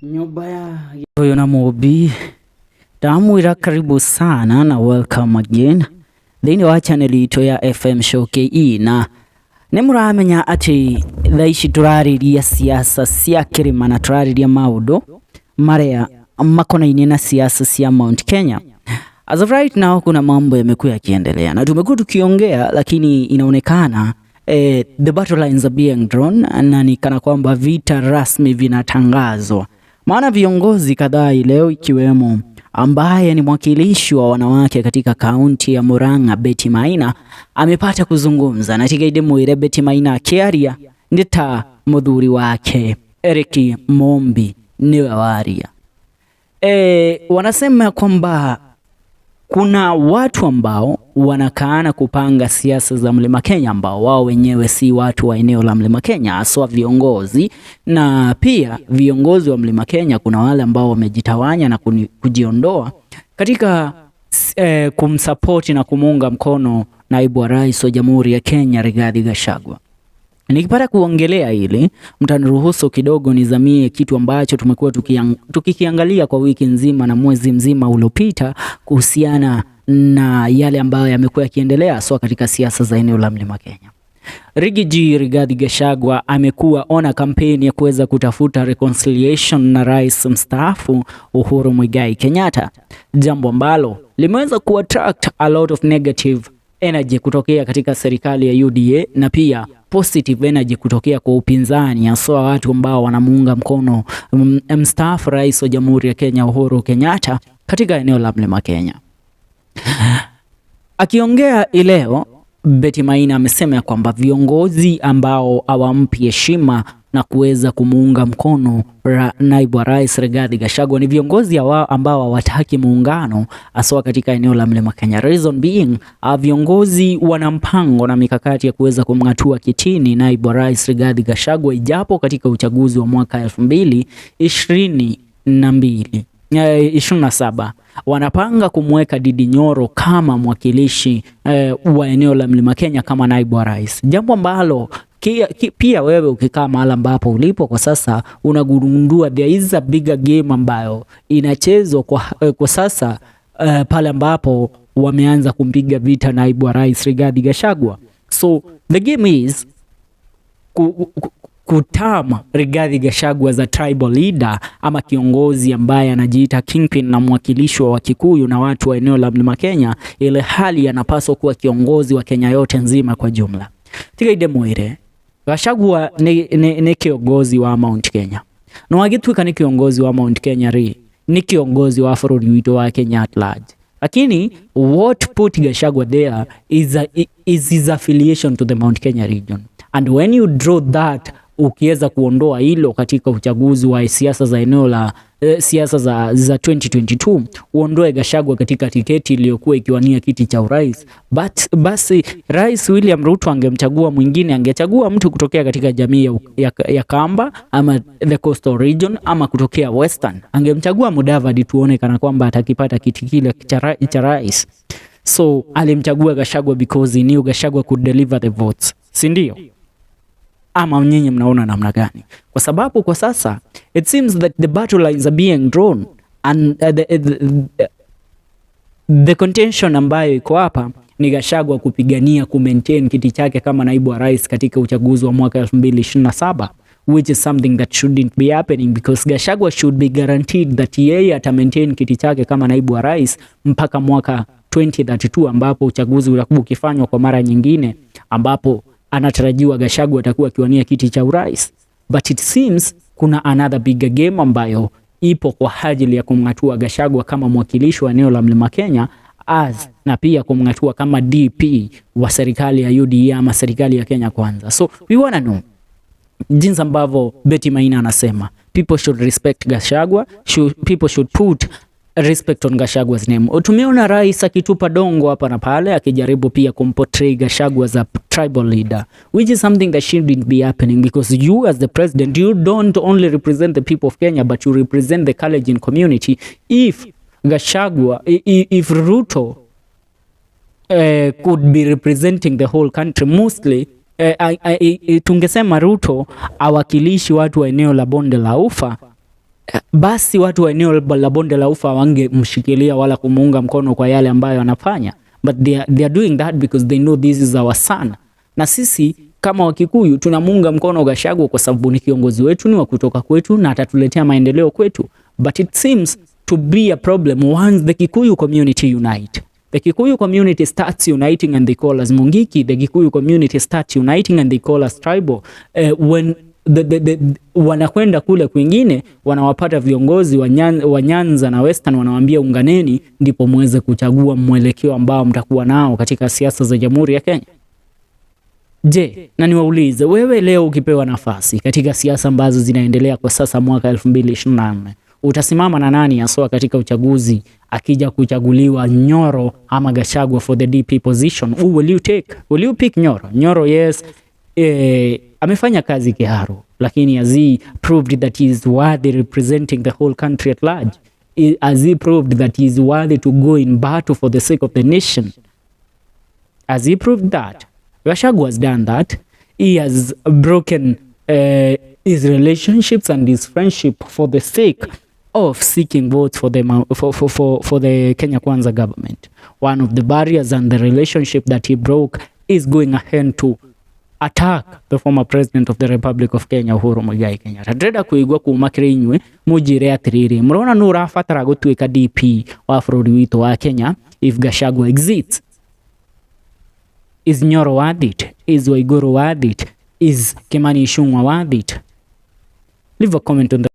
Nyumba ya Gikuyu na Mũmbi, ndamwĩra karibu sana na welcome again thĩinĩ wa channel itũ ya FM Show KE. Na nĩ mũramenya atĩ thaa ici tũrarĩria siasa cia kĩrĩma na tũrarĩria maũndũ marĩa makonainie na siasa cia Mount Kenya. As of right now, kuna mambo yamekuwa yakiendelea na tumekuwa tukiongea, lakini inaonekana the battle lines are being drawn na ni kana kwamba vita rasmi vinatangazwa, maana viongozi kadhaa leo, ikiwemo ambaye ni mwakilishi wa wanawake katika kaunti ya Murang'a, Betty Maina, amepata kuzungumza na tiga mwire. Betty Maina akiaria nĩ ta mũthuri wake Eric Mumbi niwe waria. Wanasema kwamba kuna watu ambao wanakaana kupanga siasa za Mlima Kenya ambao wao wenyewe si watu wa eneo la Mlima Kenya, haswa viongozi. Na pia viongozi wa Mlima Kenya, kuna wale ambao wamejitawanya na kujiondoa katika kumsapoti na kumuunga mkono naibu wa rais wa Jamhuri ya Kenya, Rigathi Gachagua. Nikipata kuongelea hili, mtaniruhusu kidogo nizamie kitu ambacho tumekuwa tukikiangalia kwa wiki nzima na mwezi mzima uliopita kuhusiana na yale ambayo yamekuwa yakiendelea haswa katika siasa za eneo la Mlima Kenya. Riggy G Rigathi Gachagua amekuwa ona kampeni ya kuweza kutafuta reconciliation na rais mstaafu Uhuru Muigai Kenyatta, jambo ambalo limeweza kuattract a lot of negative energy kutokea katika serikali ya UDA na pia positive energy kutokea kwa upinzani, haswa watu ambao wanamuunga mkono mstaafu rais wa Jamhuri ya Kenya, Uhuru Kenyatta, katika eneo la Mlima Kenya. Akiongea ileo, Betty Maina amesema ya kwamba viongozi ambao hawampi heshima na kuweza kumuunga mkono naibu wa rais Rigathi Gachagua ni viongozi ambao hawataki muungano, haswa katika eneo la Mlima Kenya. Reason being, viongozi wana mpango na mikakati ya kuweza kumng'atua kitini naibu wa rais Rigathi Gachagua ijapo katika uchaguzi wa mwaka 2022, 27, wanapanga kumweka Ndindi Nyoro kama mwakilishi wa eneo la Mlima Kenya kama naibu wa rais, jambo ambalo pia wewe ukikaa mahala ambapo ulipo kwa sasa unagundua there is a bigger game ambayo inachezwa kwa sasa, pale ambapo wameanza kumpiga vita naibu wa rais Rigathi Gachagua. So the game is kuterm Rigathi Gachagua as a tribal leader ama kiongozi ambaye anajiita kingpin na mwakilishi wa Wakikuyu na watu wa eneo la Mlima Kenya, ile hali anapaswa kuwa kiongozi wa Kenya yote nzima kwa jumla. Tiga ide mwire Gachagua ni kiongozi wa Mount Kenya, no agituika ni kiongozi wa Mount Kenya ri ni kiongozi wa bũrũri witũ wa Kenya at large, lakini what put Gachagua there is his affiliation to the Mount Kenya region, and when you draw that, ukiweza kuondoa hilo katika uchaguzi wa siasa za eneo la siasa za 2022, uondoe Gachagua katika tiketi iliyokuwa ikiwania kiti cha urais, but basi Rais William Ruto angemchagua mwingine, angechagua mtu kutokea katika jamii ya Kamba ama the coastal region ama kutokea Western, angemchagua Mudavadi tuone kana kwamba atakipata kiti kile cha rais. So alimchagua Gachagua because he knew Gachagua could deliver the votes, si ndio? Ama nyinyi mnaona namna gani? Kwa sababu kwa sasa it seems that the battle lines are being drawn and the contention ambayo iko hapa ni Gachagua kupigania ku maintain kiti chake kama naibu wa rais katika uchaguzi wa mwaka 2027, which is something that shouldn't be happening, because Gachagua should be guaranteed that yeye ata maintain kiti chake kama naibu wa rais mpaka mwaka 2032, ambapo uchaguzi utakuwa ukifanywa kwa mara nyingine, ambapo anatarajiwa Gachagua atakuwa akiwania kiti cha urais. But it seems kuna another bigger game ambayo ipo kwa ajili ya kumng'atua Gachagua kama mwakilishi wa eneo la Mlima Kenya as na pia kumng'atua kama DP wa serikali ya UDA ama serikali ya Kenya Kwanza. So we wanna know jinsi ambavyo Betty Maina anasema people should respect Gachagua, people should put respect on Gachagua's name. Tumeona rais akitupa dongo hapa na pale akijaribu pia kumportray Gachagua as a tribal leader, which is something that shouldn't be happening, because you as the president, you don't only represent the people of Kenya, but you represent the Kalenjin community. If Gachagua, if Ruto could be representing the whole country mostly, tungesema Ruto awakilishi watu wa eneo la bonde la Ufa. Basi watu wa eneo la bonde la ufa wangemshikilia wala kumuunga mkono kwa yale ambayo anafanya, but they are doing that because they know this is our son. Na sisi kama Wakikuyu tunamuunga mkono Gachagua kwa sababu ni kiongozi wetu, ni wa kutoka kwetu na atatuletea maendeleo kwetu, but it seems to be a problem once the Kikuyu community unite. The Kikuyu community starts uniting and they call us Mungiki. The Kikuyu community starts uniting and they call us tribal. When the wanakwenda kule kwingine wanawapata viongozi wa Nyanza na Western, wanawaambia unganeni, ndipo muweze kuchagua mwelekeo ambao mtakuwa nao katika siasa za Jamhuri ya Kenya. Je, na niwaulize wewe leo ukipewa nafasi katika siasa ambazo zinaendelea kwa sasa mwaka 2024, utasimama na nani haswa katika uchaguzi akija kuchaguliwa, Nyoro ama Gachagua for the DP position? Who will you take? Will you pick Nyoro? Nyoro, yes, amefanya kazi Kiharu, lakini has he proved that he is worthy representing the whole country at large? Has he proved that he is worthy to go in battle for the sake of the nation? Has he proved that? Gachagua has done that. He has broken his relationships and his friendship for the sake of seeking votes for the, for the Kenya Kwanza government. One of the barriers and the relationship that he broke is going ahead to attack the former president of the Republic of Kenya, Uhuru Muigai Kenyatta. Ndĩrenda kũigua kuma kĩrĩ inyuĩ, mũnjĩre atĩrĩrĩ, mũrona nũ ũrabatara gũtuĩka DP wa bũrũri witũ wa Kenya if Gachagua exits? Is Nyoro worth it? Is Waiguru worth it? Is Kimani Ichung'wah worth it? Leave a comment on the